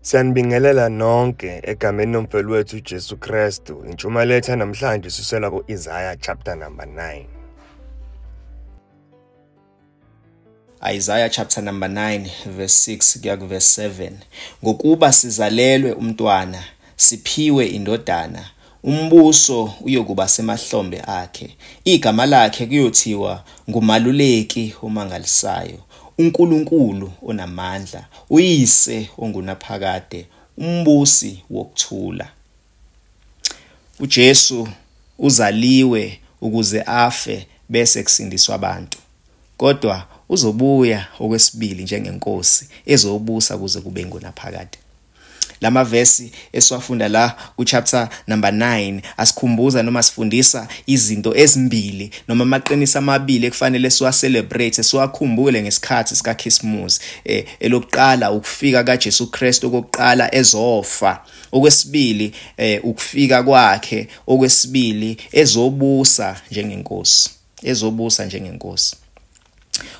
Siyanibingelela nonke egameni lomfeli wethu Jesu Kristu. Intshumayelo yethu namhlanje isuselwa ku-Isaiah chapter number 9. Isaiah chapter number 9 verse 6 kuya ku verse 7. Ngokuba sizalelwe umntwana, siphiwe indodana, umbuso uyokuba semahlombe akhe. Igama lakhe kuyothiwa nguMaluleki omangalisayo, uNkulunkulu onamandla, uyise ongunaphakade, umbusi wokuthula. uJesu uzaliwe ukuze afe bese kusindiswa abantu. Kodwa uzobuya okwesibili njengenkosi ezobusa kuze kube ngunaphakade. Lamavesi esiwafunda la ku chapter number 9 asikhumbuza noma sifundisa izinto ezimbili noma amaqiniso amabili ekufanele siwa celebrate, siwakhumbule ngesikhathi sika Christmas. Elokuqala ukufika kaJesu Kristu okokuqala ezofa, okwesibili ukufika kwakhe okwesibili ezobusa njengenkosi, ezobusa njengenkosi.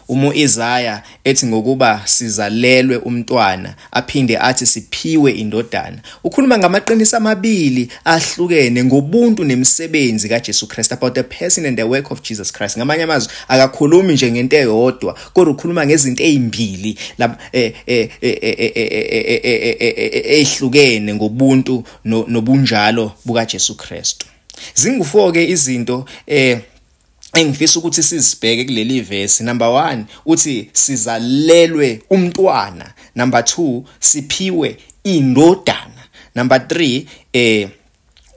Uma Isaiah ethi ngokuba sizalelwe umntwana aphinde athi siphiwe indodana, ukhuluma ngamaqiniso amabili ahlukene ngobuntu nemisebenzi kaJesu Christ, about the person and the work of Jesus Christ. Ngamanye amazwi akakhulumi nje ngento eyodwa, kodwa ukhuluma ngezinto ezimbili ezihlukene ngobuntu nobunjalo bukaJesu Kristu. Zingu4 ke izinto engifisa ukuthi sizibheke kuleli verse. Number 1 uthi sizalelwe umntwana, number 2 siphiwe indodana, number 3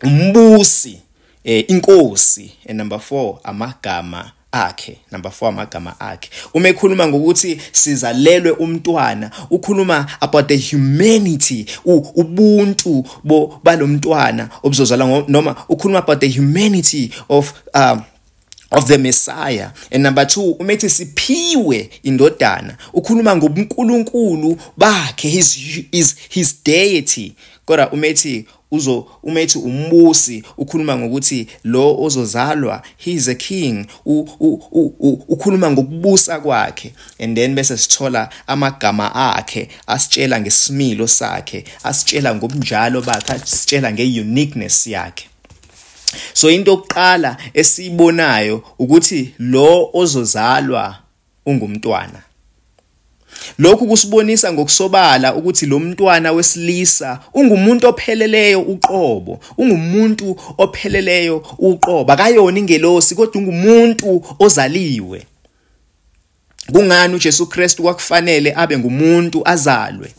umbusi, inkosi, and number 4 amagama akhe. Number 4 amagama akhe. Uma ekhuluma ngokuthi sizalelwe umntwana, ukhuluma about the humanity, ubuntu balomntwana obuzozalwa, noma ukhuluma about the humanity of the Messiah. And number 2 umethi siphiwe indodana, ukhuluma ngobuNkulunkulu bakhe, his deity. Kodwa umethi umethi umbusi, ukhuluma ngokuthi lo ozozalwa, he is a king, ukhuluma ngokubusa kwakhe. And then bese sithola amagama akhe asitshela ngesimilo sakhe, asitshela ngobunjalo bakhe, asitshela ngeuniqueness yakhe. So into yokuqala esiyibonayo ukuthi lo ozozalwa ungumntwana. Lokhu kusibonisa ngokusobala ukuthi lo mntwana wesilisa ungumuntu opheleleyo uqobo, ungumuntu opheleleyo uqobo, akayona ingelosi kodwa ungumuntu ozaliwe. Kungani uJesu Kristu kwakufanele abe ngumuntu azalwe?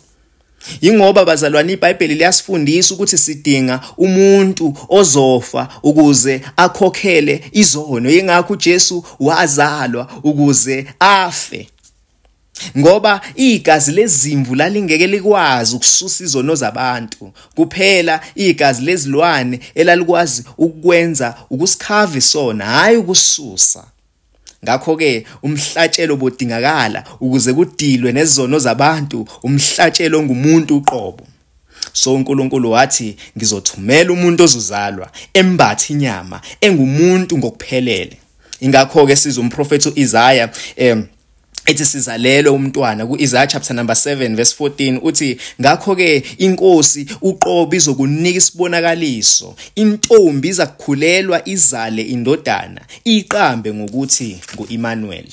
Ingoba bazalwane iBhayibheli liyasifundisa ukuthi sidinga umuntu ozofa ukuze akhokhele izono. Yingakho uJesu wazalwa ukuze afe, ngoba igazi lezimvu lalingeke likwazi ukususa izono zabantu. Kuphela igazi lezilwane elalikwazi ukwenza ukusikhava isona, hayi ukususa. Ngakho ke umhlatshelo bodingakala ukuze kudilwe nezono zabantu, umhlatshelo ngumuntu uqobo. So uNkulunkulu wathi ngizothumela umuntu ozozalwa embathe inyama, engumuntu ngokuphelele. Ingakho ke siza umprofeti uIsaiah ethi sizalelwe umntwana kuIsaiah chapter number 7 verse 14, uthi ngakho ke inkosi uqobo izokunika isibonakaliso, intombi izakukhulelwa izale indodana, iqambe ngokuthi nguEmmanuel.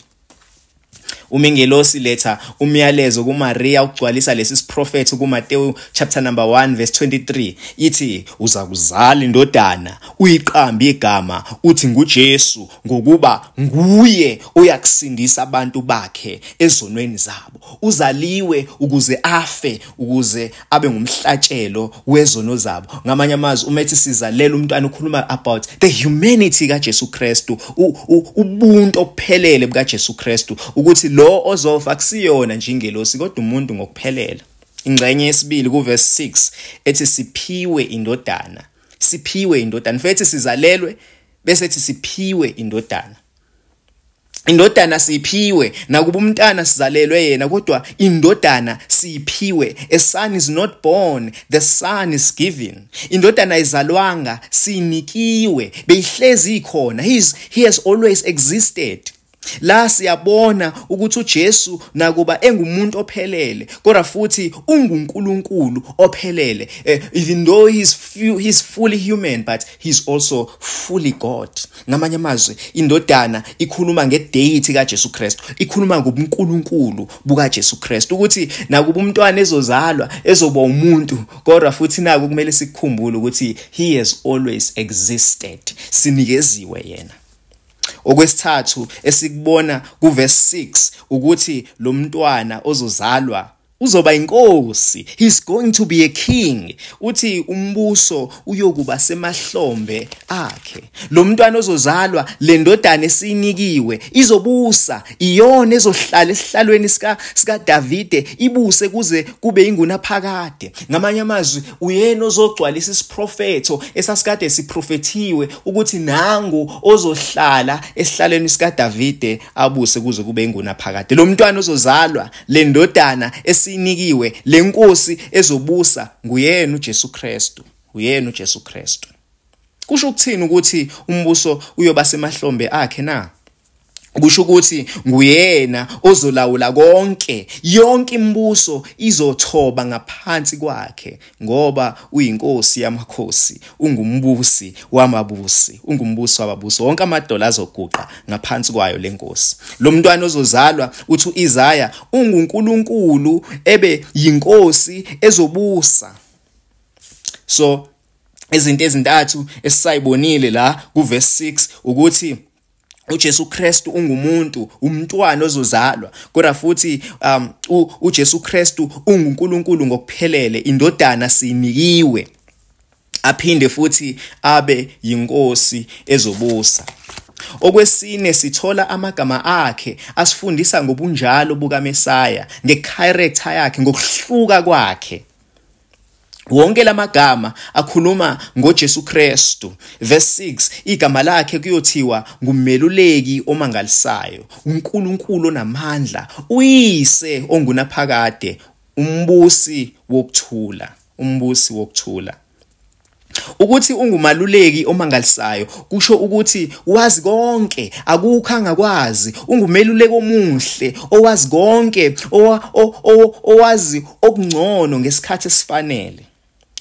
Uma ingelosi letha umyalezo kuMaria ukugcwalisa lesi siprofetho kuMateyu chapter number 1 verse 23, ithi uzakuzala indodana uyiqambe igama uthi nguJesu, ngokuba nguye oyakusindisa abantu bakhe ezonweni zabo. Uzaliwe ukuze afe, ukuze abe ngumhlatshelo wezono zabo. Ngamanye amazwi uma ethi sizalela umntwana ukhuluma about the humanity kaJesu Kristu, ubuntu obuphelele bukaJesu Kristu, ukuthi lo ozofa akusiyona nje ingelosi kodwa umuntu ngokuphelele. Ingxenye yesibili ku verse 6 ethi siphiwe indodana, siphiwe indodana. Mfethu sizalelwe bese ethi siphiwe indodana. Indodana siphiwe, nakuba umntana sizalelwe yena, kodwa indodana siphiwe. A son is not born, the son is given. Indodana izalwanga, sinikiwe, beyihlezi ikhona. He has always existed. La siyabona ukuthi uJesu nakuba engumuntu ophelele, kodwa futhi unguNkulunkulu ophelele. Even though he's fully human, but he's also fully God. Ngamanye amazwi, indodana ikhuluma ngedeity kaJesu Kristu, ikhuluma ngobuNkulunkulu bukaJesu Kristu, ukuthi nakuba umntwana ezozalwa ezoba umuntu, kodwa futhi naku kumele sikukhumbule ukuthi he has always existed, sinikeziwe yena. Okwesithathu esikubona kuverse 6 ukuthi lo mntwana ozozalwa uzoba inkosi, he's going to be a king. Uthi umbuso uyokuba semahlombe akhe. Lo mntwana ozozalwa, le ndodana esinikiwe, izobusa, iyona ezohlala esihlalweni sika Davide, ibuse kuze kube ingunaphakade. Ngamanye amazwi, uyena ozogcwalisa isiprofetho esasikade siprofethiwe ukuthi nangu ozohlala esihlalweni sika Davide abuse kuze kube ingunaphakade. Lo mntwana ozozalwa, le ndodana esinikiwe, lenkosi ezobusa, nguyena uJesu Kristu, uyena uJesu Kristu. Kusho ukuthini ukuthi umbuso uyoba semahlombe akhe na? Kusho ukuthi nguyena ozolawula konke, yonke imibuso izothoba ngaphansi kwakhe, ngoba uyinkosi yamakhosi, ungumbusi wamabusi, ungumbusi wababusi. Wonke amadola azoguqa ngaphansi kwayo lenkosi. Lo mntwana ozozalwa, uthi uIsaya, unguNkulunkulu ebe yinkosi ezobusa. So izinto ezintathu esisayibonile la kuverse 6 ukuthi uJesu Kristu ungumuntu, umntwana ozozalwa, kodwa futhi uJesu Kristu unguNkulunkulu ngokuphelele, indodana sinikiwe, aphinde futhi abe yinkosi ezobusa. Okwesine, sithola amagama akhe asifundisa ngobunjalo bukaMesaya, ngecharacter yakhe, ngokuhluka kwakhe. Wonke lamagama akhuluma ngoJesu Kristu. Verse 6, igama lakhe kuyothiwa ngumeluleki omangalisayo, uNkulunkulu onamandla, uyise ongunaphakade, umbusi wokuthula, umbusi wokuthula. Ukuthi ungumaluleki omangalisayo kusho ukuthi wazi konke, akukho angakwazi, ungumeluleki omuhle owazi konke, owazi okungcono ngesikhathi esifanele.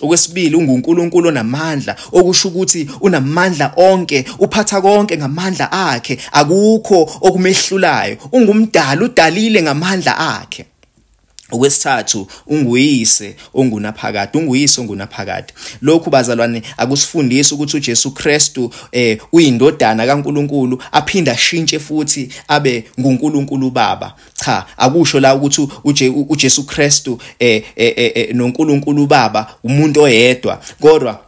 Okwesibili, unguNkulunkulu onamandla, okusho ukuthi unamandla onke, uphatha konke ngamandla akhe, akukho okumehlulayo, ungumdali, udalile ngamandla akhe. Okwesithathu, unguyise ongunaphakade, unguyise ongunaphakade. Lokhu bazalwane akusifundisi ukuthi uJesu Kristu uyindodana kaNkulunkulu aphinda ashintshe futhi abe nguNkulunkulu uBaba. Cha, akusho la ukuthi uJesu Kristu noNkulunkulu uBaba umuntu oyedwa, kodwa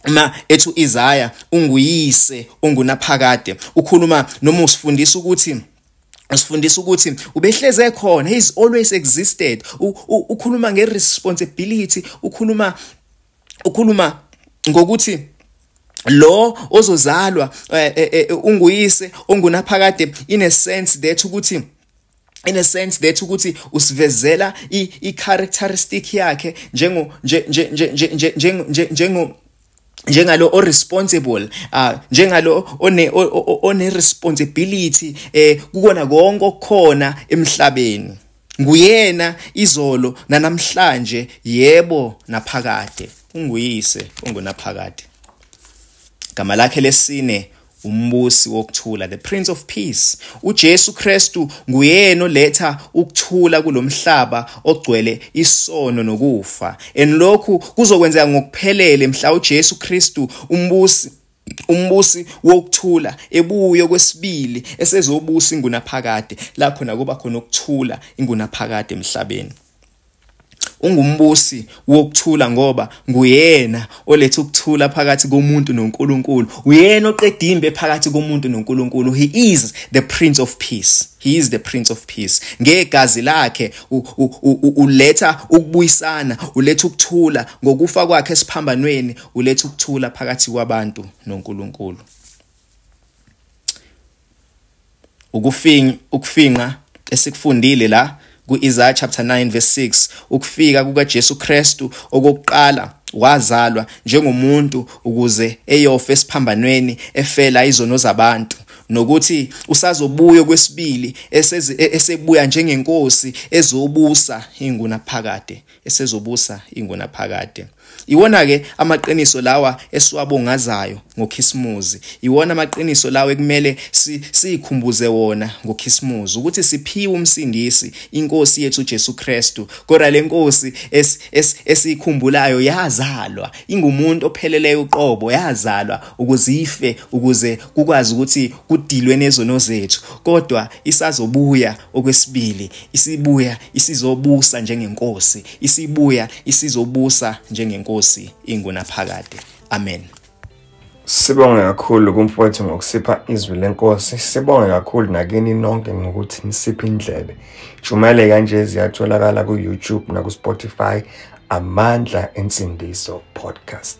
uma ethu Isaya unguyise ongunaphakade, ukhuluma noma usifundisa ukuthi ubehleze khona, he's always existed. Ukhuluma ngeresponsibility, ukhuluma ngokuthi lo ozozalwa unguyise ongunaphakade, in a sense that ukuthi usivezela i characteristic yakhe njengalo o responsible, njengalo one responsibility kukona konke okukhona emhlabeni. Nguyena izolo nanamhlanje, yebo naphakade, unguyise ongunaphakade. Igama lakhe lesine, umbusi wokuthula, the Prince of Peace. uJesu Kristu nguyena oletha ukuthula kulomhlaba ogcwele isono nokufa. And lokhu kuzokwenzeka ngokuphelele mhla uJesu Kristu umbusi wokuthula ebuye kwesibili, esezobusa ingunaphakade, la khona kuba khona ukuthula ingunaphakade emhlabeni. Ungumbusi wokuthula ngoba nguyena oletha ukuthula phakathi komuntu noNkulunkulu, uyena oqeda impi phakathi komuntu noNkulunkulu. He is the Prince of Peace, he is the Prince of Peace. Ngegazi lakhe uletha ukubuyisana, uletha ukuthula. Ngokufa kwakhe esiphambanweni uletha ukuthula phakathi kwabantu noNkulunkulu. Ukufinqa esikufundile la ku-Isaiah chapter 9 verse 6, ukufika kukaJesu Kristu okokuqala wazalwa njengomuntu ukuze eyofa esiphambanweni efela izono zabantu. nokuthi usazobuya kwesibili esebuya njengenkosi ezobusa ingunaphakade, esezobusa ingunaphakade. Iwona ke amaqiniso lawa esiwabongazayo ngoKhisimuzi, iwona amaqiniso lawa ekumele sikhumbuze wona ngoKhisimuzi, ukuthi siphiwe umsindisi, inkosi yethu uJesu Kristu. Kodwa lenkosi esikhumbulayo yazalwa ingumuntu opheleleyo uqobo, yazalwa ukuze ife, ukuze kukwazi ukuthi kudilwe nezono zethu. Kodwa isazobuya okwesibili, isibuya isizobusa njengenkosi, isibuya isizobusa njengenkosi ingunaphakade. Amen. Sibonge kakhulu kumfowethu ngokusipha izwi lenkosi. Sibonge kakhulu nakini nonke ngokuthi nisiphe indlebe. Shumayele kanje ziyatholakala ku-YouTube naku-Spotify, Amandla Ensindiso Podcast.